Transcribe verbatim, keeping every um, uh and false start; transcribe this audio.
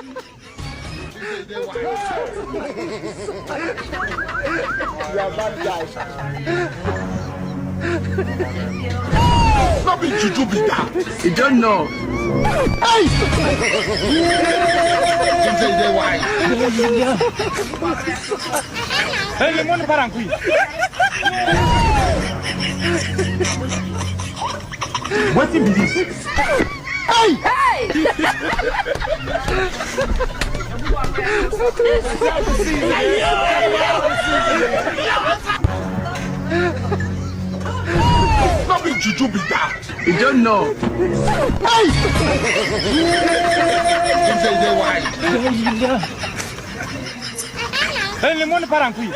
You are bad guy. No be juju be that. You don't know. Hey! Dem sey dey wise. Hey, lemon parangwi. Wetin be this? Hey! Hey! No be juju be that. You don't know. Hey! Dem sey dey wise. Hey, lemon parangwi.